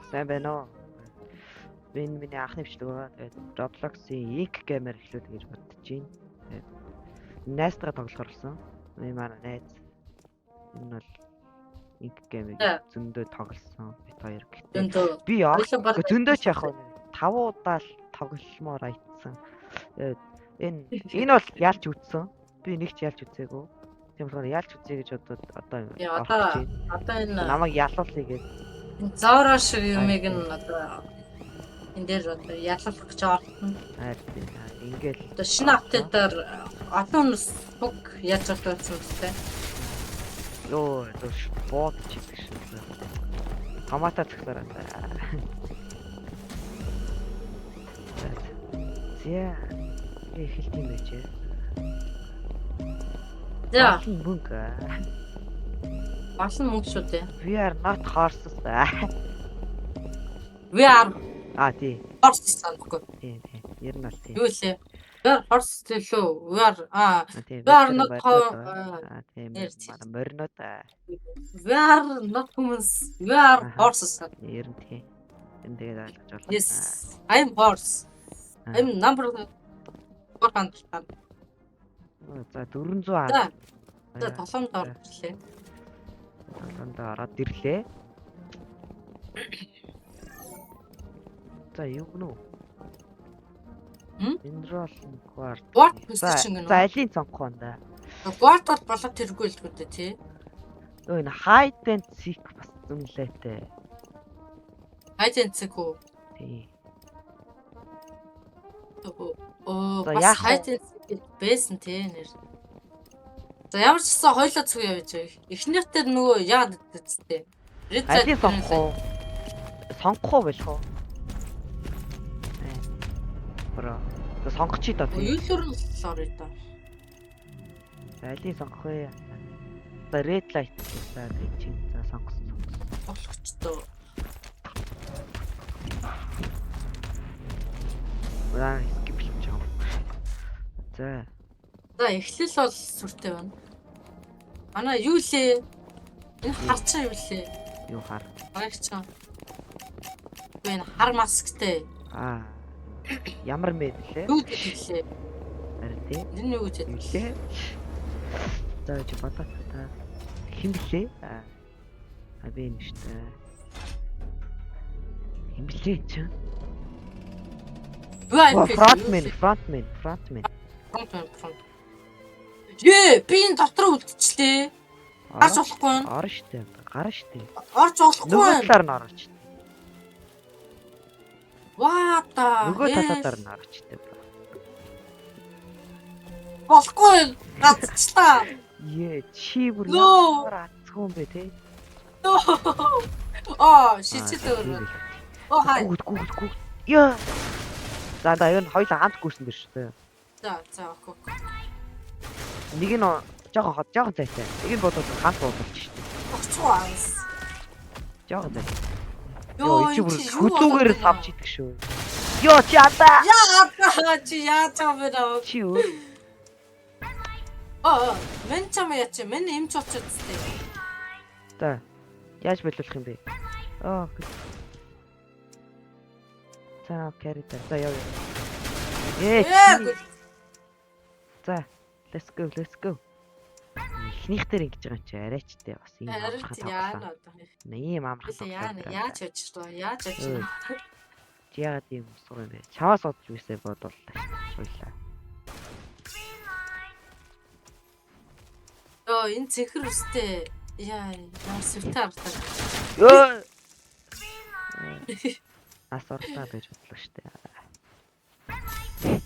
Сайн байна уу? Би энэ миний анхны бичлэг байгаа. Тэгээд Roblox-ийн Ink Gamer эхлүүлэх гэж бодож байна. Тэгээд найзтайгаа тоглохоор болсон. Би манай найз. Энэ бол Ink Gamer зөндөө тоглосон. Бит хоёр гэхдээ Зөндөө. би зөндөө ч яах вэ? 5 удаа л тоглолмоор аятсан. Тэгээд энэ бол ялж үтсэн. Би нэг ч ялж үзээгүй. Тийм болохоор ялж үзье гэж бодоод одоо Одоо одоо энэ намайг ялуулъя гэж. Зоро шиг юмыг нь одоо энэ дээр одоо ялуулах гэж орсон. Ингээл одоо шинэ апдейтаар олон хүмүүс бүх яаж болсон бэ? Йоо, зөв бод чидэг шиг. Томата цогцороо. За. Эхэлт юм байж. За. Мөнгө. Олон мөнгө шүү дээ. We are not horses. We are тий. Horses санахгүй. Тий, тий. Ер нь бол тий. Юу лээ? We are horses лөө. We are we are not тий. Моринод. We are not humans. We are horses. Ер нь тий. Энэ тэгээд ойлгож байна. Yes. I'm horse. I'm number 400. За 410. За толомд орчлээ. Толомд ороод ирлээ. За юу гэнэ үү? Mineral guard. Guard position гэнэ. За алийн цонх байна да. Guard бол болоод тэргүй л үү тий. Өө энэ hide and seek бас зүнлээтэй. Hide and seek үү? Тий. Оо бас hide and seek байсан тий нэр. За ямар ч гэсэн хоёлоо цуг явж байгаа. Эхнийх дээр нөгөө яагаад гэдэг вэ? Алийн сонгох уу? Сонгох уу болох уу? Бро. За сонгочих доо тий. Юулөр нь л орё доо. За алийн сонгох вэ? За red light за гэж чинь за сонгосон. Болгочтой. За skip хийж байгаа. За. За эхлэл бол сүртэй байна. Манай юу лээ? Энэ харчаа юу лээ? Юу хар? Багчаа. Би энэ хар масктай. Аа. Ямар мэд лээ? Юу гэдэг лээ? Харин тий. Энэ юу гэж лээ? За чи бодоо та. Хэн блээ? Аа. Би энэ шүү дээ. Хэн блээ чи? Юу Frontman, frontman. Front. Ее, би энэ дотор үлдчихлээ. Гарч болохгүй юм. Орно штэ. Гарна штэ. Орж болохгүй. Нөгөө талаар нь орооч. Ваа та. Нөгөө талаар нь орооч штэ. Болохгүй. Гацчлаа. Ее, чи бүр ямар азгүй юм бэ те? Аа, шичил өөр. Оо хай. Гүгд гүгд гүгд. Яа. За да энэ хоёлаа хамт гүйсэн дэр штэ. За, за, окей. Нэг нь жоохон зайтай. Нэг нь бодвол хамт бодолч шүү дээ. Очихгүй анс. Жоохон зайтай. Йоо, чи бүр хөдөөгээр савж идэх шүү. Йоо, чи ада. Яа, ада чи яаж байгаа вэ? Чи өөр. Аа, мен чам яа чи? Мен эмч очоод зү. За. Яаж боловлох юм бэ? Аа. За, carry та. За, яа. Ээ. За, let's go, let's go. Эхнийх дээр ингэж байгаа юм чи арайчтай бас ийм амархан тоглоо. Ийм амархан тоглоо. Яаж очиж доо? Яаж очиж? Чи яагаад ийм усур юм бэ? Чаваас одж үсэ бодвол суйлаа. Йоо, энэ цэнхэр үстэй. Яа, ямар сүртэй харагдаад. Йоо. Нас орлоо гэж бодлоо штэ.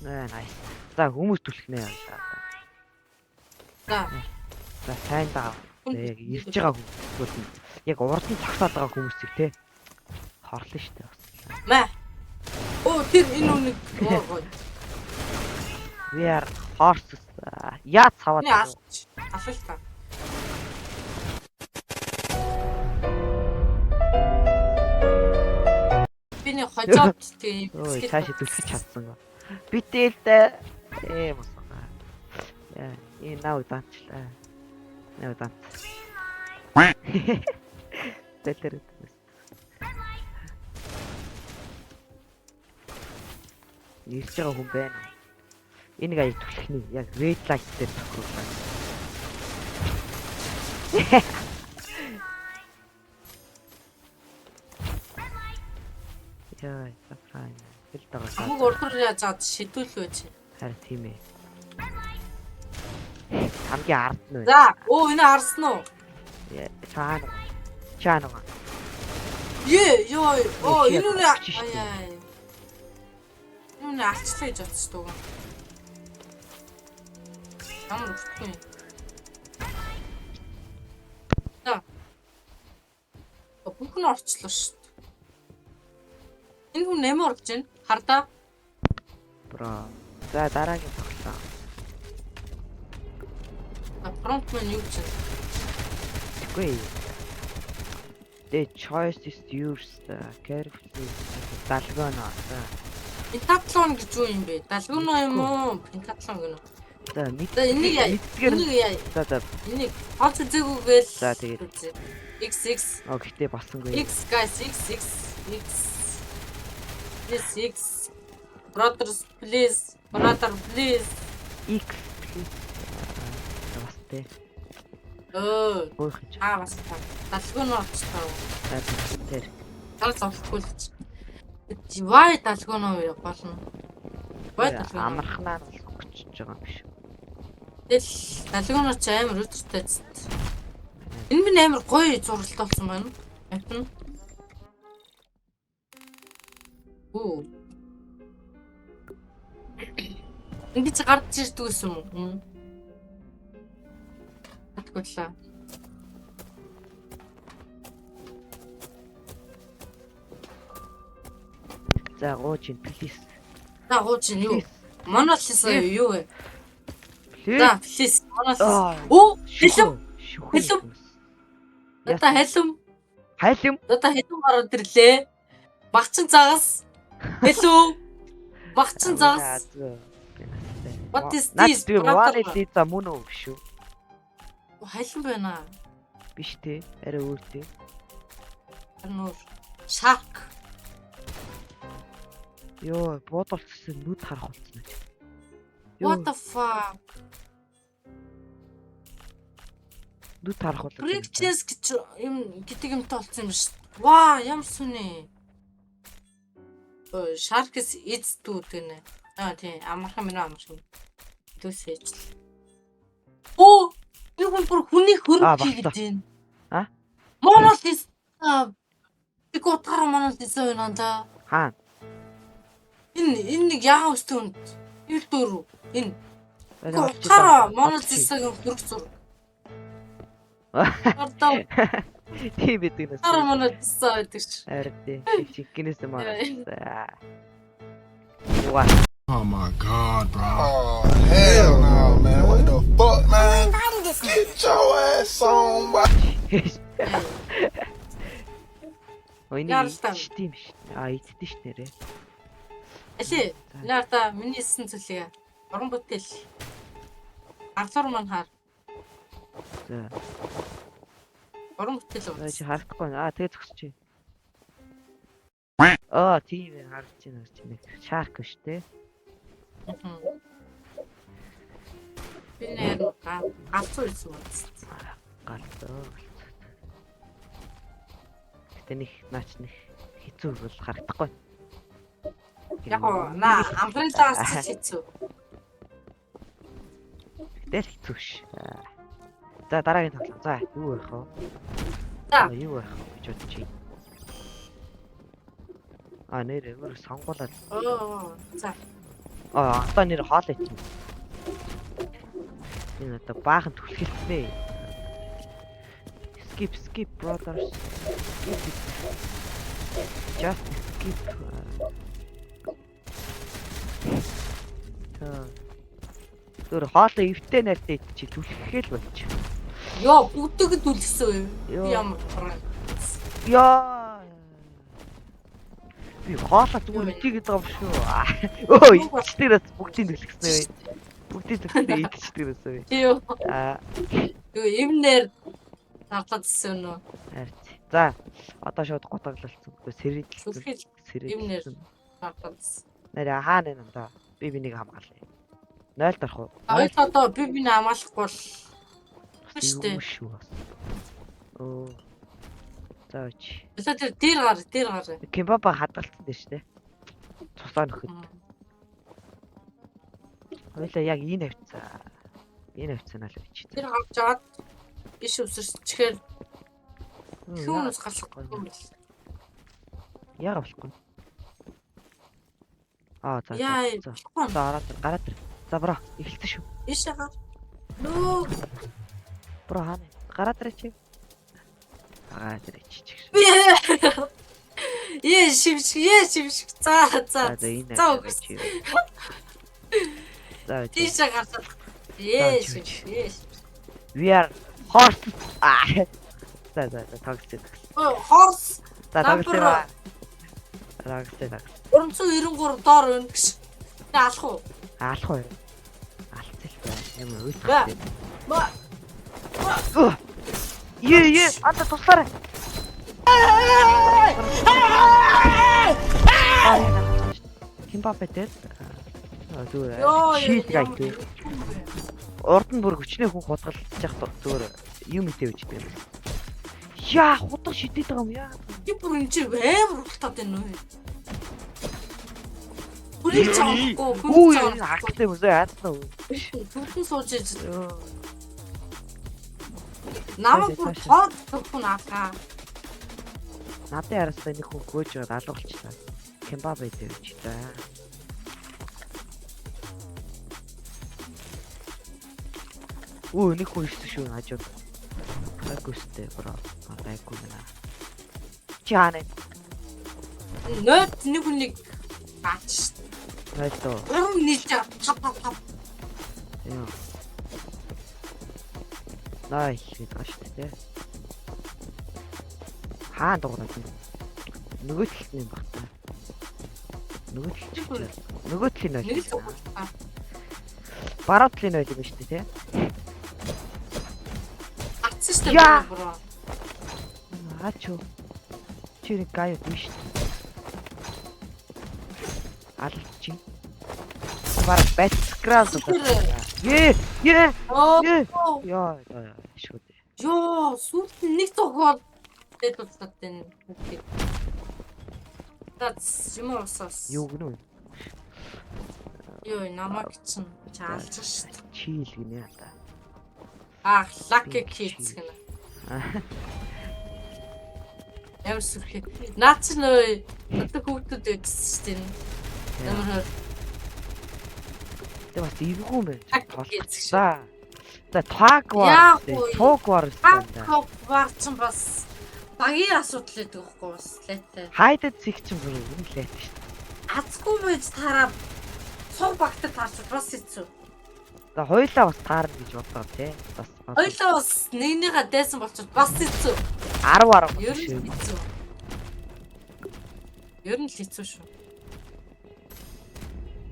Наа, nice. За хүмүүс түлхнэ яваа. За. За сайн даа. Яг ирж байгаа хүмүүс нь яг урд нь зогсоод байгаа хүмүүсийг те хорлоо штэ бас. Мэ. Оо тэр энэ үнийг оо. We are horses. Яа цаваад. Алал та. Би нэг хожоод тийм юм. Цаашаа түлхэж чадсан. Битээлтэй. Ээ мосоо. Яа, энэ нав данчлаа. Нав данц. Тэлэр. Ирж байгаа хүн байна. Энийг аяа түлхнэ. Яг red light дээр тохируулаа. Яа, сапрай. Хэл дагаа. Хамаг урдуур яаж аваад шидүүлвэ чи. Харин тийм ээ. Хамгийн ард нь байна. За, өө энэ харсан уу? Чаана. Чаана. Е, ёо, оо Чи энэ үнэ яг авчих шүү дээ. аяа. Энэ үнэ алчлаа гэж бодчих дууг. Ямар өртгөн юм. За. Бүх нь орчлоо шүү дээ. Энэ хүн ямар орж байна? Хардаа. Bro. За дараагийн тоглоом. Prompt маань юу гэж байна? Тэгэхгүй. The choice is yours. Carefully. Dalgona. За. Пентатлон гэж юу юм бэ? Dalgona юм уу? Пентатлон гэнэ. За мэд. За энийг яа. Мэдгээр Энийг яа. За за. Энийг хооц үзээгүйгээл. За, тэгээд. X X Оо гэхдээ бассангүй. X guys X X X Please X Brothers please brother please X please. За бас тэ. Өө Гойхон ч. аа бас та. Dalgona очлоо. За тэр. Тал зовхгүй л ч. Why Dalgona вэ болно. Why Dalgona? Амархнаар л өгчөж байгаа юм биш. Тэгэл Dalgona ч амар өдөртэй зүт. Энэ минь амар гоё зургалт болсон байна. Атна. Оо. Ингэж гарч ирдэг гэсэн юм уу? Татгууллаа. За гооч ин please. За гооч ин юу? Мона Лиса юу вэ? Please. За please Мона Лиса. Оо, хэлэм. Хэлэм. Одоо халим. Халим. Одоо халим гараад ирлээ. Багчин загас. Hello. Багчин загас. What is this? Тэгээ Мона Лиза мөн үү биш үү? Халим байна. Биш те. Арай өөр те. Харин өөр. Shark. Йоо, буудалцсан нүд харах болсон. What the fuck? Нүд харах болсон. Break chess гэж юм гэдэг юмтай болсон юм биш. Ваа, ямар сүнэ. Ой, shark is is too гэнэ. Аа тий, амархан минь амархан. Дүүсэж л. Оо, энэ хүн бүр хүний хөрөг хийгээд байна. А? Мона Лиса. Би утгаараа Мона Лиса байна да. Хаа? Энэ нэг яахан өстэй хүнд. Ил дөрөв. Энэ. Утгаараа Мона Лисагийн хөрөг зур. Ардаа. Тийм байдаг нас. Утгаараа Мона Лиса байдаг ш. Харин тийм. Жинкнээс Мона Лиса. Уа. Oh my god, bro. Oh hell no, man. What the fuck, man? Get your ass on, boy. Ой нэг идчихсэн юм биш. Аа иддэн ш нэрээ. Али. Наарда миний хэлсэн зүйлийг уран бүтээл. Галуур маань хаар. За. Уран бүтээл уу. Чи харагдахгүй. Аа тэгээ зогсчих. Аа тийм ээ харагдаж байна харагдаж байна. Shark биш те. Би нэр галзуу ирсэн юм. Галзуу. Гэтэ нэг наач нэг хэцүү бол харагдахгүй. Яг уу на umbrella аас хэцүү. Гэтэл хэцүү ш. За дараагийн тоглоом. За юу байх вэ? За юу байх вэ гэж бодож байна. А нэр өөр сонгуулаад. Оо за. Аа одоо нэр хоол ичнэ. Энэ одоо баахан түлхэлтнэ. Skip skip brothers. Skip it. Just skip. За. Өөр хоолоо эвтэй нартай идчих түлхэхэл болчих. Йоо бүгдийг түлхсэн үү? Ямар Йоо. Би хоолоо зүгээр идэх гэдэг юм шүү. Өө идчихдээрээс бүгдийг түлхсэн үү? Бүгдийг түлхсэн идчихдээрээс үү? Юу. Аа. Юу эмнэр зарлаад ирсэн үү? Харин. За одоо шууд гутаглалцсан. Сэрийдэлсэн. Эмнэр зарлаад ирсэн. Нэрэ хаана нэ даа. Би бинийг хамгаалъя. 0 дарах уу? Хоёул одоо би биний хамгаалахгүй бол шүү дээ. Юу шүү бас. Оо. За үч. Хоёлаа тэр дээр гар, дээр гар. Кимбаба хадгалсан дээ шүү дээ. Цусаа нөхөд. Хоёлаа яг энэ хавцаа. Энэ хавцаа л үч. Тэр гарч аваад иш өвсөрчихээр хүмүүс гарахгүй юм бэл. Яа болохгүй. Аа за. Яа, За. болохгүй. За гараад ир, гараад ир. За bro, эхэлсэн шүү. Иш гар. Нөө. Bro хаана? Гараад ирээ чи. Гараад ирээ чи чи. Би. Е шимшиг, е шимшиг. За, за. За за энэ. За үгүй. чи. За чи. Тийш гарч. Е шимшиг, е шимшиг. We are horse. Аа. За за за тогссон. Ой, хорс За Number тогссон. Тогссон тогссон. 393 доор байна гэж. Тэ алах уу? Алах уу? Алцсан л бай. Ямар Ба. уйдах. Ба. Е е анда туслаарай. Кимбапе дээр зүгээр Йоо, шийд гайгүй. Урд нь бүр хүчний хүн худгалж явах зүгээр юм идэв гэж юм. Яа, худал шидэд байгаа юм яа. Би бүр энэ чи амар уртаад байна уу? Бүрийг чамхгүй, Үу хүн чамхгүй. хагтай юм уу яасан уу? Төвдөн сууж иж Йоо. намайг бүр тоод төвхөн алгаа. Надын араасаа нэг хүн гөөж байгаад алуулчихлаа. Кимбапе дээр ч да. Үу нэг хүн ирсэн шүү хажууд. Гайгүй сте bro. Гайгүй мэнэ. Чи хаана? Нойд нэг хүнийг аач шт. Нойлоо. Гурван нийлж тав тав тав. Яа. Най гэж байгаа шүү дээ. Хаана дуурайд юм? Нөгөө талд нь юм баг та. Нөгөө талд ч нөгөө талын Нэг нойл. л зүг. Баруун талын нойл юм шүү дээ, тий? Гарцсан штэ Яа. бро. Аач юу. Чи нэг гаяа биш шүү дээ. Алчи. Бараг бэцкрас. Е, е, Оо. е. Яа, яа, шүү дээ. Йоо, сүүлд нь нэг зогоол дэд болоод байна хүүхдийг. За юм уусаас. Юу гэнэ вэ? Йоо, намайг чинь чаалж шт. Чийл гинэ ата. Аа, lucky kids гэнэ. Ямар сүрхий. Наад чи нөө одоо хүүхдүүд байжсэн шт энэ. Ямар хөр Тэ бас эвгүй юм байна. Lucky kids гэж. За. За таг вар. Яах вэ? Туг вар гэсэн. Хак вар чинь бас багийн асуудал гэдэг байхгүй бас лайтай. Хайдад зэг чинь бүр үнэ лайт шүү дээ. Азгүй байж тараа цуг багтад таарч бас хэцүү. За хоёлаа бас таарна гэж бодлоо тий. Бас Хоёлаа бас нэгнийхээ дайсан болчиход бас хэцүү. 10 10 Ер нь хэцүү. Ер нь л хэцүү шүү.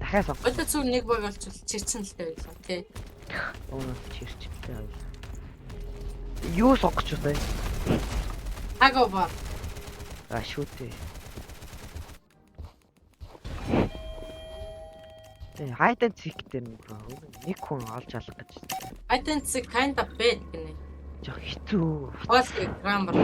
Дахиад сонгох. Хоёлаа зүг нэг баг болчихвол чирчин л дээ байлаа тий. Уунаас чирчтэй байлаа. Юу сонгоч вэ? Таго ба. А шүү дээ. Тэ хайдан цик дээр нэг хүн олж алах гэж I don't see kind of bad гинэ. жоох хэцүү. Хоол граммар.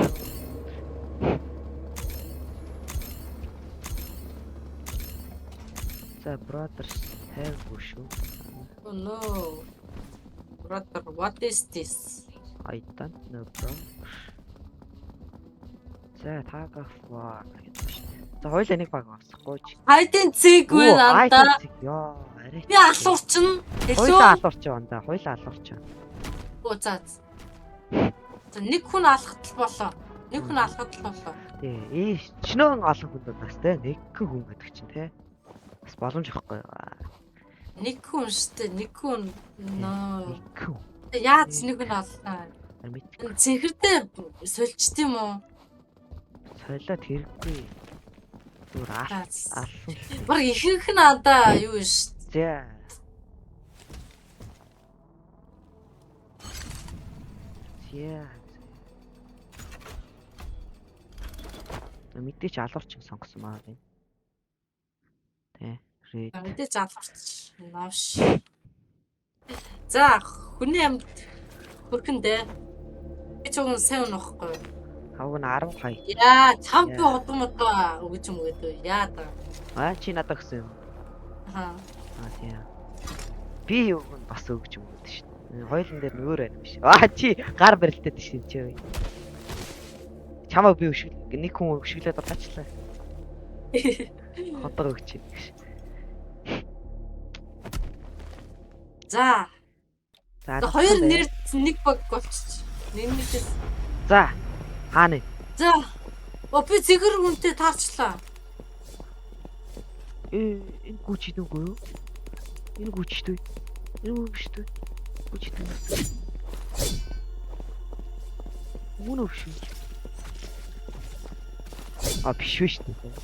За brothers тайвгүй шүү. Oh no. Brother, what is this? I don't know bro. За tag of war гэж байна шүү дээ. За хоёлаа нэг баг авсахгүй ч. Хайдын цэг вэ андаа. Йоо, арай. Би алуурчин. Хоёлаа Илүү. алуурч андаа, хоёлаа алуурч. Оо за. За нэг хүн алхад л болоо. Нэг хүн алхад л болоо. Тий, ээ чинөөн олон хүн бас те нэг хүн гэдэг чинь те. Бас боломж авахгүй. Нэг хүн штэ, нэг хүн. Нөө. Нэг хүн. Яаж нэг хүн аллаа? Мэдгүй. Цэнхэрдээ сольчт юм уу? Солиод хэрэггүй. Зүгээр За. алсан. Баг ихэнх нь андаа юу ш. За. За. Мэдээч алуурчин сонгосон маа би. Тэ. Red. Мэдээж алгарч навш. За, хүний амьд хөрхөндөө. Би ч уг нь сайн унахгүй. Хавг нь 12. Яа, чам би удам удаа өгч юм гэдэг. Яа да. Аа чи надад өгсөн юм. Аа. Аа тийм. Би уг нь бас өгч юм гэдэг шин. Хоёулын дээр нь өөр байна юм биш. Аа чи гар барилтаад шин чи. Чамаа би өшгөл нэг хүн өшөглөөд удаачлаа. Ходог өгч юм гэж. За. За Хоёр нэр нэг баг болчих. Нэг нэгээс. За. Хаана? За. О би зэгэр хүнтэй таарчлаа. Энэ гүч идэггүй юу? Энэ гүч идүү. Энэ гүч идүү. Гүч идүү. Мөн үү биш үү? А биш үү шүү дээ.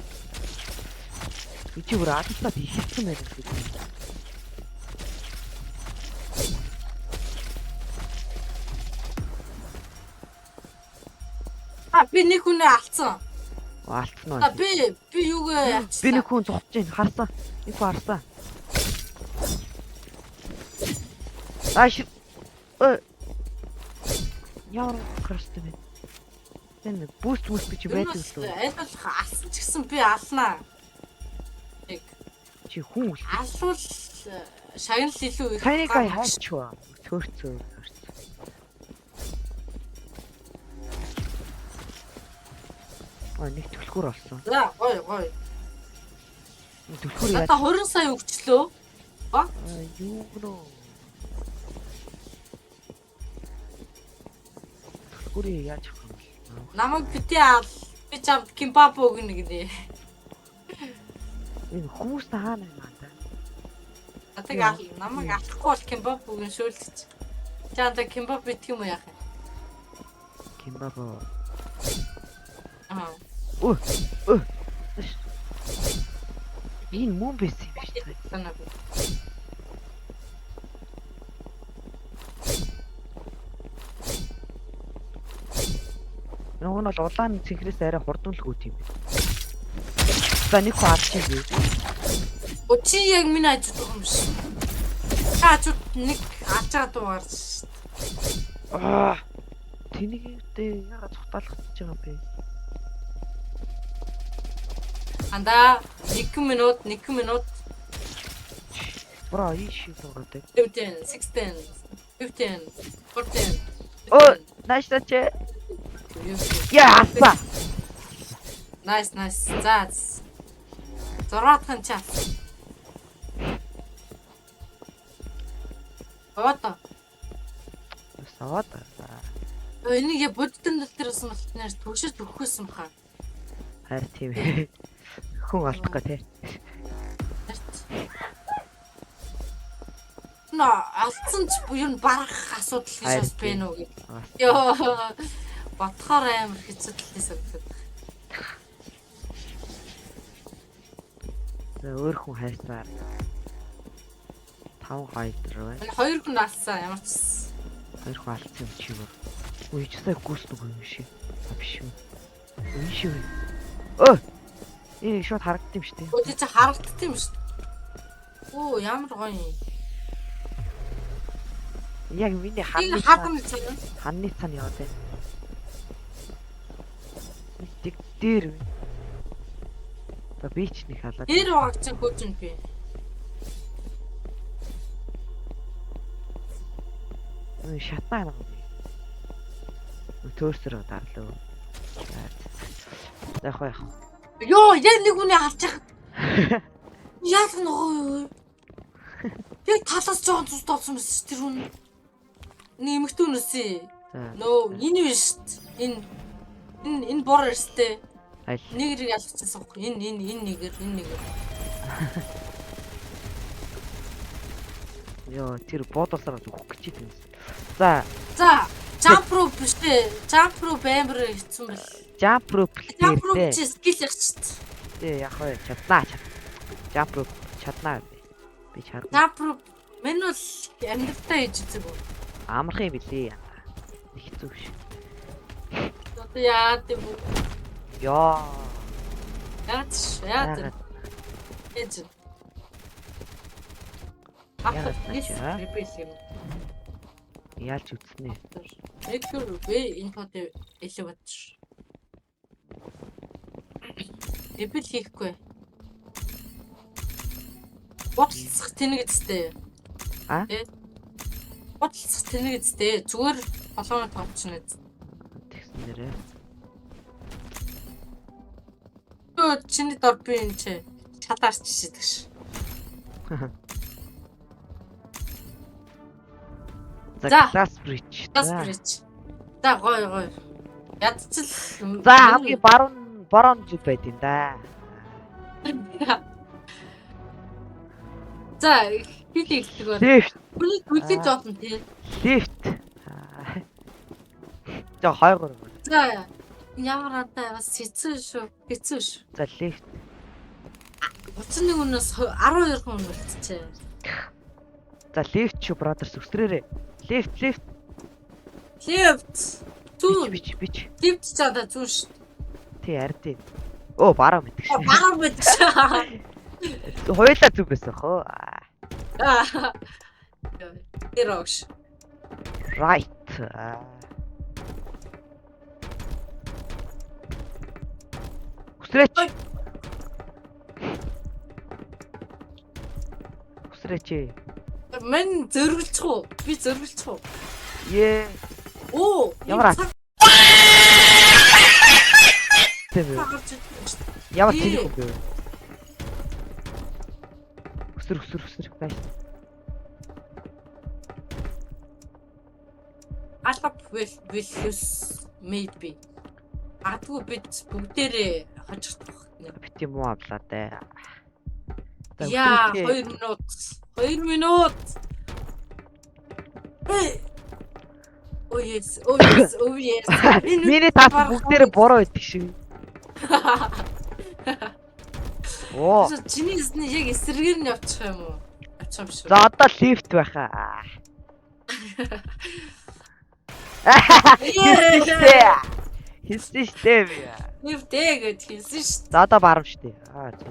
Би чи бүр алстаад ихэлсэн байх юм. А би нэг хүнээ алдсан. Алдсан уу? А би юугээ ялчихсан. Би нэг хүн зогсож байна. Харсан. Нэг хүн харсан. Ааш. Ямар крастай бэ? Энэ буст мөст гэж байдаг лөө. Аль болох алсан ч гэсэн би алнаа. Нэг. Чи хүн үл. Алвал шагнал илүү их. Таныг хайчваа. Төөрцөө. А нэг түлхүүр олсон. За гоё гоё. Түлхүүр яаж? Надаа 20 сая өгчлөө. Ба? Юу гэнэ? Түлхүүрийг яаж авах юм бэ? Намайг бити ал. Би чамд кимбаб өгнө гинэ. Энэ хүмүүс та хаана юм аа та? Надыг ал. Намайг алахгүй бол кимбаб өгнө шөөлдөж. Чаанда кимбаб идэх юм уу яах юм? Кимбаб. Аа. Өө. Өө. Энэ мөн байсан юм шүү дээ. Санаагүй. Нөгөө нь бол улаан цэнхрээс арай хурдан л гүйт юм байна. За нэг хүн алчих юм. О чи яг миний хажууд байгаа юм шиг. Та хажууд нэг алж байгаа дуу гарч шүү дээ. Аа. Тэнийгтэй яагаад цухтаалгаж байгаа юм бэ? Анда 1 минут 1 минут. Бро, энэ шиг дуугаад байна. 15 16 15 14. Оо, нааш тач. Яа, алсаа. Nice, nice. За. 6 дахь нь чаас. Аваад. Аваад. Энийг я бодитон тал дээр болсон болтнаар түгшиж өгөхөөсөн баха. Хайр тийм. Хүн алдах гэ тий. Нөө алдсан ч ер нь барах асуудал гэж бас байна уу гэх. Йоо. Бодохоор амар хэцүү талтай санагдаад. За өөр хүн хайсаар. 5 2 байна. Хоёр хүн алсан ямар ч. Хоёр хүн алдсан юм чи юу? Үй ч сая гүйс нүг юм шиг. А биш үү? Энэ шиг. Өө. Энэ шууд харагдсан юм шүү дээ. Өө чи харагдсан юм шүү. Оо ямар гоё юм. Яг миний ханны цаана. Ханны цаана яваад байна. Нэг дээр. За би ч нэг халаад. Дээр байгааг чинь хөөж юм би. Үй шатаа юм. Төөрсөрөө дарлаа. За яг яах. Йоо, яг нэг хүний алж яхад. Яалах нөгөө юу? Яг талаас жоохон цус толсон байсан чи тэр хүн. Нэг эмэгтэй хүн үсэ. Нөө, энэ биш шүү. Энэ бор эрстэй. Нэг хэрэг алчихсан байхгүй. Энэ нэгэр, энэ нэгэр. Йоо, тэр буудалсараа өгөх гэж юм. За. За, jump rope биш үү? Jump rope амар хэцүү бэл. Jump rope дээр. Jump rope чи skill яах ч. Тий, яг вэ чаднаа чад. Jump rope чаднаа. Би чарна. Jump rope мэн бол амьдралтаа хийж үзег үү? Амархан юм билий. Нэг хэцүү биш. Одоо яа гэв. Йоо. Яаж яа. Яаж. After this reveal юм. Яалч үтснэ. Make your way into the elevator. Reveal хийхгүй. Ботлцох тэнэг эцтэй. А? Ботлцох тэнэг эцтэй. Зүгээр толгойн товчно эц. Тэгсэн дээрээ. Чиний дор би энэ чи шалаарч шидэг ш. За Glass Bridge. Glass Bridge. За гоё гоё. Ядчил. За хамгийн баруун баруун зүг байд юм да. За хил ихдэг байна. Лифт. Хүний гүлэж болно тий. Лифт. За хойгоор. За ямар надаа бас хэцүү шүү. Хэцүү шүү. За лифт. 31 хүнээс 12 хүн үлдчихэ. За лифт шүү brothers өсрөөрэй. Лифт лифт. Лифт. Зүүн. Бич бич. Лифт ч одоо зүүн шүү. Тий ард. Оо бараа мэддэг шүү. Бараа мэддэг шүү. Хоёулаа зүг байсан хөө. Тэр огш. Right. Өсрөөч. Өсрөөч. Мэн зөргөлчих үү? Би зөргөлчих үү? Ее. Оо, Ямар Ямар цэник юм бэ? Өсөр өсөр өсөр байж. Алга will lose maybe. Адгүй бид бүгдээрээ хожигдох гэнэ. Бит юм уу авлаа дээ. Яа, 2 минут. 2 минут. Oh yes, oh yes, oh yes. Миний таас бүгдээрээ буруу идэх шиг. Оо. Чиний эзэн яг эсрэгээр нь явчих юм уу? Явчих юм шүү. За одоо лифт байхаа. Хэлсэн штэ би. Лифт ээ гэж хэлсэн шүү. За одоо баруун штэ. Аа за.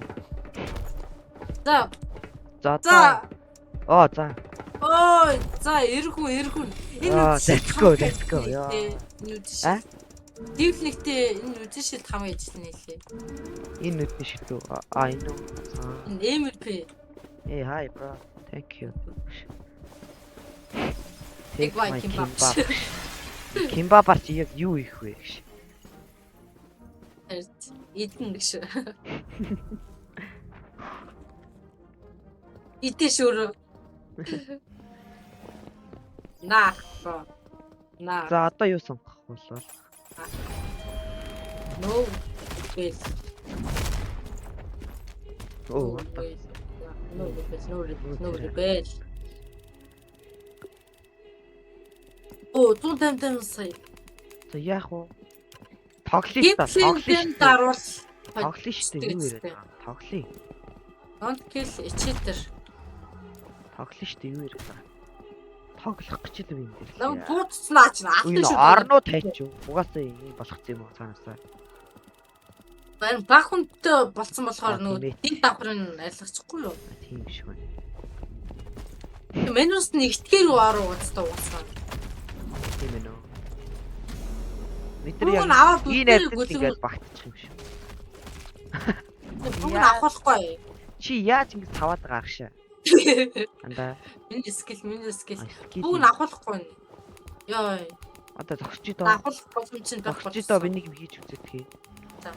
За. За. За. Оо за. Ой, за эргүү эргүү. Энэ let's go, let's go. Энэ үдшил. Дивлэгтэй энэ үдшилт хамгийн ижил нэлээ. Энэ үдний шил үү? А энэ үү? Энэ MVP. Hey, hi bro. Thank you. Take my kimbap. Кимбабар чи яг юу хийх вэ гэж. Идэн гэж. Идэ шүр. Наа. Наа. За одоо юу сонгох вэ? No. Well. Оо. No, no, no, rebel. Оо, 155 сая. За яах вэ? Тоглоё та. Тоглоё. Даруул. Тоглоё шүү дээ. Юу яриад байгаа юм? Тоглоё. Don't kill each other. Тоглоё шүү дээ. Юу яриад байгаа юм? Тоглох гэж л юм дээр. Нам бууцснаа ч алсан шүү. Орноо тайч. Угаасаа юм болох юм уу цаанаасаа. Харин баг хүнтэй болцсон болохоор нөгөө дин давхрын арилгачихгүй юу? Тийм шиг байна. Менюс нь ихтгэр рүү ороо уцтай уусаа. Тийм ээ нөө. Бид нар яг аваад энэ авдал ингээд багтчих юм шиг. Бүгд авахгүй. Чи яаж ингэж цаваад байгаа агшаа? Андаа. Миний скил, миний скил. Бүгд авахгүй. Йой. Одоо зогсож доо. Авах боломж нь байхгүй. Зогсож доо би нэг юм хийж үздэг. За.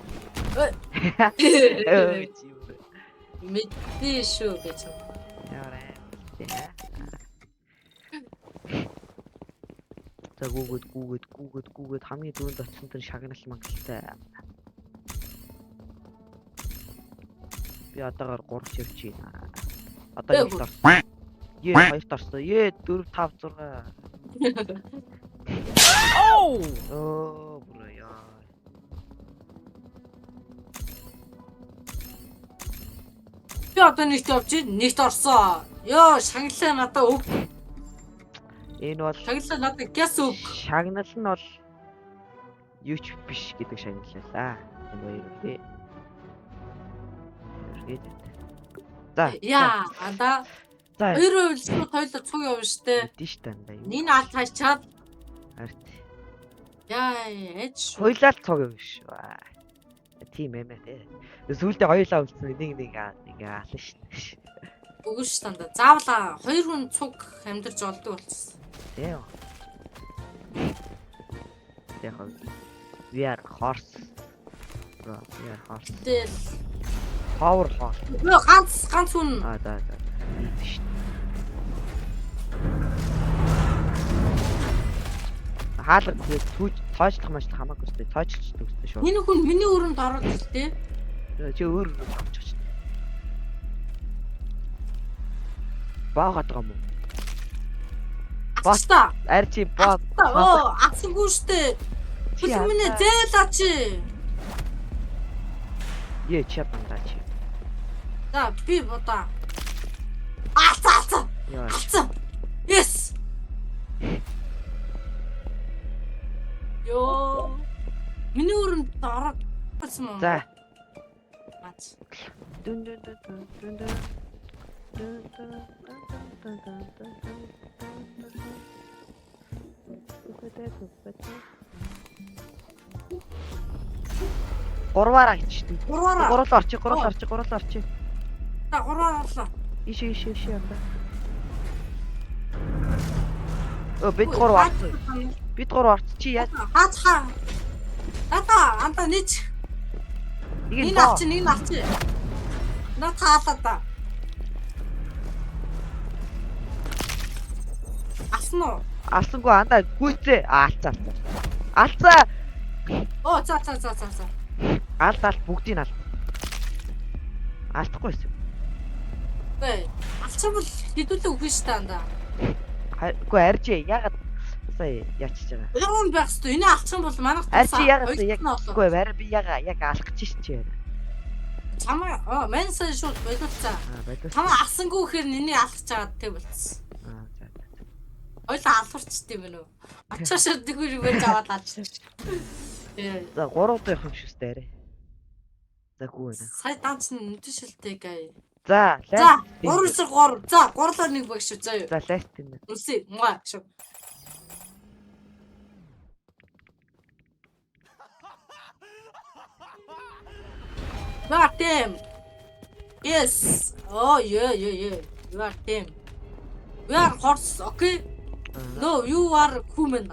Мэдээ шүү гэж. Ямар аа. За гүүгээд гүүгээд гүүгээд гүүгээд хамгийн дөрөнд очсон тэр шагнал магалтай. Би одоогоор 3 явж байна. Одоо 1-т орсон. Ее 2-т орсон. Ее 4 5 6. Оу! Оо бүр яа. Би одоо нэгт явж байна. Нэгт орсон. Йоо, шагналаа надад өг. Энэ бол шагналаа надад гяс өг. Шагнал нь бол юу ч биш гэдэг шагналаа. Энэ баяр үлээ. За. Яа, анда. За. 2% л шууд хоёулаа цуг явна штэ. Мэдэн штэ андаа. Энэ алт хайчаад Арт. яа ээж шүү. Хоёлаа л цуг явна шүү. Тийм ээ мэ. Сүүлдээ хоёулаа үлдсэн нэг нэг нэг аална штэ. Үгүй ш танда. Заавал хоёр хүн цуг амьдарч олдог болчихсон. Тийм. Яг we are horse. Bro, we are horse. Тэгэл Power horse. нөө ганц ганц хүн А за за. Ийд штэ. Хаалга тэгээд түүж тоочлох мачлах хамаагүй штэ. Тоочлж үстэй шүү. энэ хүн миний өрөөнд ороод иртээ. Чи өөр өрөөнд авчих штэ. Баагаад байгаа юм уу? Ацта. Арь чи баа. Оо, асангүй штэ. Чи Хүл минь зээлаа чи. Е чи япандаа чи. За би бодаа. Алца алца. Яа. Алца. Yes. Йоо. Миний өрөөнд ороод болсон юм. За. Мач. Дүн дүн дүн дүн дүн дүн. Дүн дүн дүн дүн дүн дүн дүн. Гурваараа хийчихсэн. Гурваараа. Гурлаа орчих, гурлаа орчих, гурлаа орчих. За гурваар орлоо. Ишээ ишээ ишээ анда. Өө бид гурав орсон. Бид гурав орц чи яа? Хаач хаа. Тата анда нийч. Нэг Нэг алчи, нэг алчи. Наа таалаа та. Алсан уу? Алсангүй андаа гүйцээ. Алцаа алцаа. Алцаа. Оо за за за за за. Алд алд бүгдийг алд. Алдахгүй байсан. Бэ. Алчвал хэдүүлээ үгүй шүү дээ андаа. Үгүй арж яагаад сая яачиж байгаа. Гурван байх хэвээр. Энэ алчин бол манайх Арж яагаад яг үгүй арай би яга яг алах гэж шин чи. Чамаа оо мань сая шууд боловцаа. Аа болов. Чамаа алсангүй гэхээр нэний алхаж чагаад тэг болцсон. Аа за. Ойлоо алварчт юм байна уу? Ачаа шууд нэг юм байж аваад алчихсан. За гурав дахь юм шүү дээ арай. За гүү байна. Сая данц нь нүдэн шилтэй гай. За, За 3 3. За гурлаа нэг баг шүү заяа. За ласт юм. Үсэ маа шүү. You are team. Yes. Oh yeah yeah yeah. You are team. We are horse, okay? No, you are human.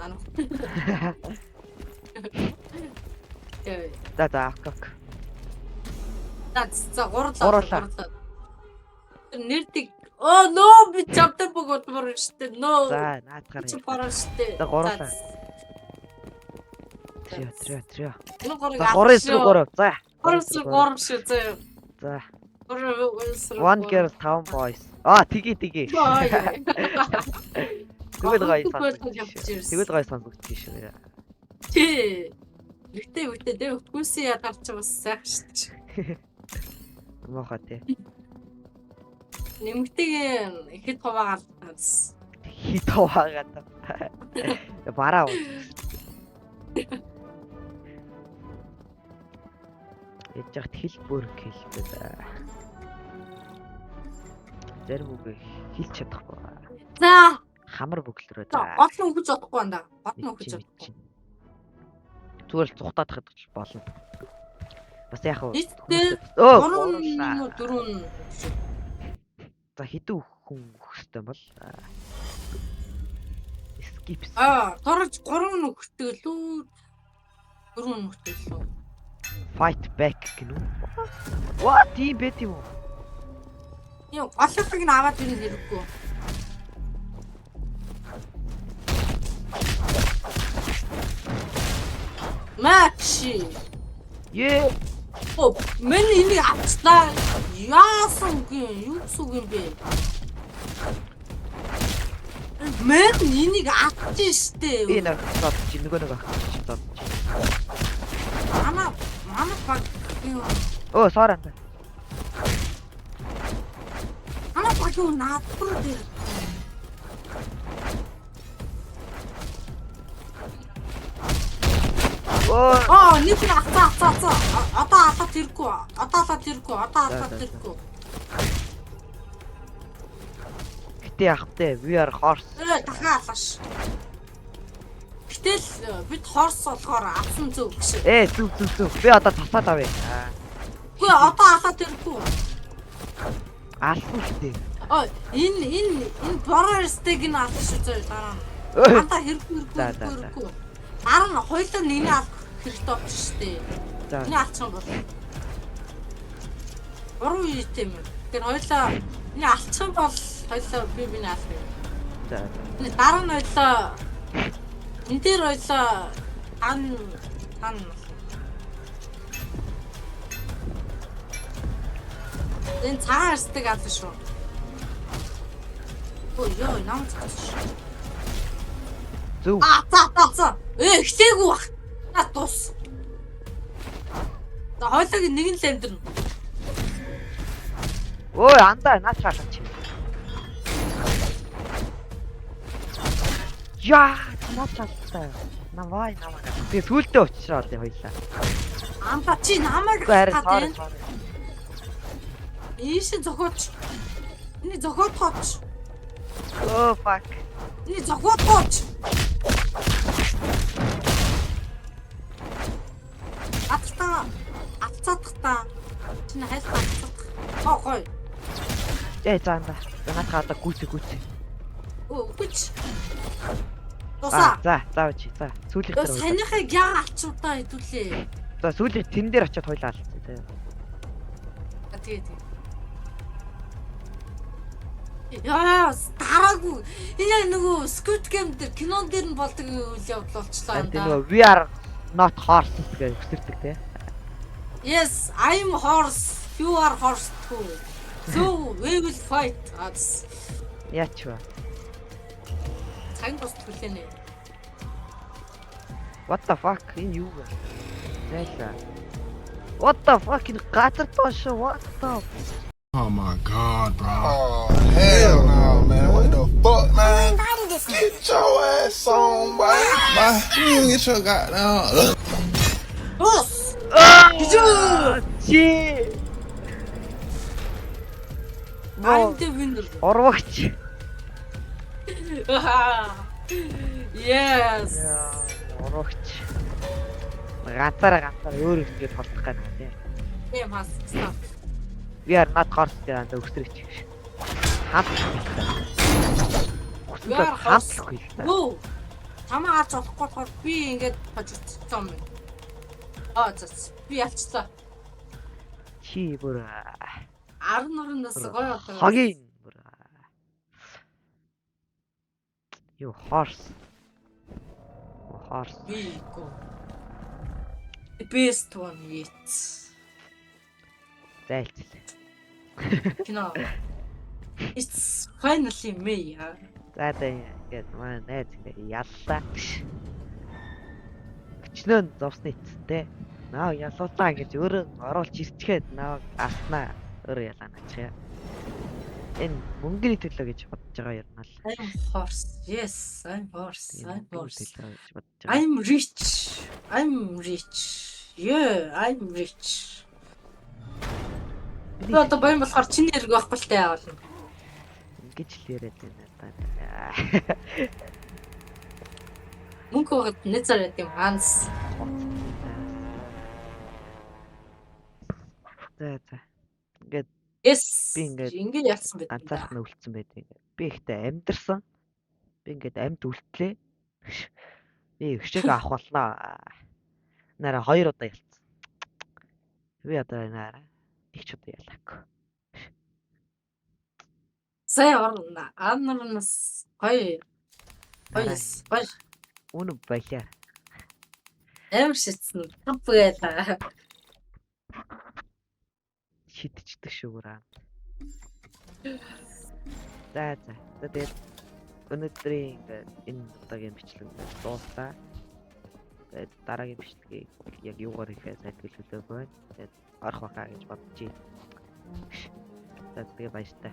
За за окей. За за гурлаа. Гурлаа. Тэр нэрдэг. Oh no би чамтай бүх удмар штэ. No. За наадахаар. Чи параа штэ. За гурлаа. Трио трио трио. Энэ гурыг За 3 3. За. 3 3 шүү заяа. За. 3 One girl 5 boys. Аа тгий тгий. Тэгвэл гоё сонсогдчих. Тэгвэл гоё сонсогдчих шүү. Тий. Нэгтэй үгтэй дээ үгүйсэн ядарч бас сайхан шүү дээ. Муухай тий. Нэмэгтэйг хэд хуваагаад Хит хуваагаад. Бараа уу. Яж яхад хэл бүрэг хэлдэг. Зарим үг хэлж чадахгүй. За. Хамар бөглөрөө. Гол нь өгөж чадахгүй анда. Гол нь өгөж чадахгүй. Зүгээр л зүхтаад хадгалж болно. Бас яах вэ? Нийтдээ 3 4. За хэдэн хүн өгөх ёстой бол? Skip. Аа, дорож 3 өгдөг лүү. 4 өгдөг лүү. Fight back гэнэ үү? What тийм байт юм уу? Яа, голлохыг нь аваад ирэх хэрэггүй. Макши. Ее. Оо, мен энийг авчлаа. Яасан үг юм? Юу гэсэн үг юм бэ? Мен энийг авчих штэ. Энэ зод чи нөгөө нэг авчих зод чи. Манай манай баг юу? Оо, соор анда. Манай баг юу наад руу дээр. Оо, нэг нь авцаа авцаа авцаа. Одоо алаад ирэхгүй. Одоо алаад ирэхгүй. Одоо алаад ирэхгүй. Гэтэ яах вэ? We are horse. Дахин алааш. Гэтэл бид horse болохоор авсан зөв гэж. Зүг зүг зүг. Би одоо цацаад авъя. Үгүй, одоо алаад ирэхгүй. Алсан л дээ. Оо, энэ бороо эрсдэг нь алах шүү зөө дараа нь. Андаа, хэрэггүй, За, хэрэггүй, за, за. хэрэггүй. Дараа нь хоёулаа нэг нь алах хэрэгтэй болчих шүү дээ. За. Энийг алчих юм бол. Гурван үетэй юм. Тэгэхээр хоёулаа энийг алчих юм бол хоёулаа би биний алах юм. За. Энэ дараа нь хоёулаа энэ дээр хоёулаа тан тан энэ цагаан арсдаг ална шүү. Ой ёо, нам цаас шүү. Зөв. А, за за за. Эхлээгүй бах. На тус. За, хоёулаагийн нэг нь л амьдрна. Ой, андаа наач хаалгач чи. Яа, наач хаалтай. Навай намаа. Тэгээ сүулдэ уучраад хоёлаа. Амба, чи намайг Үгүй, харин хатаад sorry, байна. sorry. Ийш зохиоч. Эний зохиотгооч. Oh fuck. Эний зохиотгооч. Алтаа. Алцаадах та. Чи хайлт алцаадах. Оо, гоё. За, андаа. За, наадах одоо гүйцэ гүйцэ. Өө, үгүй ч. Аа, Тусаа. за, за чи. За, сүүлийнх Өө, дээр. саяныхыг яа алчуудаа хэдүүлээ. За, сүүлийн тэн дээр очиод хоёлаа алдсан тий. А, тэгээ тэгээ. Яа, дараагүй. Энэ яг нөгөө Squid Game дээр, кинон дээр нь болдог үйл явдал болчлоо юм Тэр да. нөгөө "We are not horses" гэж өсөрдөг тий. Yes, I'm horse. You are horse too. So we will fight. Ас. Яач вэ? Цагийн бус түлэнэ. What the fuck, энэ юу вэ? Зайлаа. What the fuck, энэ газар доош, what the Oh my God, bro. Oh, hell no, man. What the fuck, man? Get your ass on, boy. Boy, you get your goddamn. Ус. Чи I'm the winner. Урвагч. Yes. Урвагч. Ганцаараа ганцаараа өөр ингэж холдох гэнэ тий. Тийм хас. Stop. We are not horse гэдэг андаа өсрөөч гэж. Хамт. We are horse. Хамтлахгүй л та. Нөө. Чамаа алж болохгүй болохоор би ингэж хожигдсон юм. Аа, за. Би ялчлаа. Чи бүр 10 нурнаас гоё одоо. хогийн бүр юу, horse. Horse. Би go. The best one yet. Зайлцлаа. Кино. It's finally me. За, ингээд манай найз ингээд яллаа. Өчнөө нь зовсны эцэстээ. Наа ялуулаа гэж өөрөө оруулж ирчгээд наа алснаа, өөрөө ялаа начих. Энэ мөнгөний төлөө гэж бодож байгаа юм л. I'm horse. Yes, I'm horse. I'm Мөнгөний horse. төлөө гэж бодож байгаа. I'm rich. I'm rich. Yeah, I'm rich. Би одоо баян болохоор чиний хэрэг байхгүй л таа болно. Ингэж л яриад байна даа. Мөнгө байгаад нэзэр яд юм ханс. За. Ингээд Yes. Би ингээд ингэж ялсан байт. ганцаархан үлдсэн байдаг. Би ихтэй амьдэрсэн. Би ингээд амьд үлдлээ. Би өшөөг авах болноо. Нараа хоёр удаа ялцсан. Би одоо нараа нэг ч удаа ялаагүй. Сая орно. Аннарнаас гоё. Гоё. Гоё. Үнэ баялаа. Амар шитсэн. Топ гээл. Шидчихдэг шүүгэр. За. За, тэгээд өнөөдрийн ингээд энэ удаагийн бичлэг ингээд дууслаа. Тэгээд дараагийн бичлэгийг яг юугаар хийхээ сэтгэл хөдлөөгүй байна. Тэгээд орох байхаа гэж бодож байна. За, тэгээ баяртай.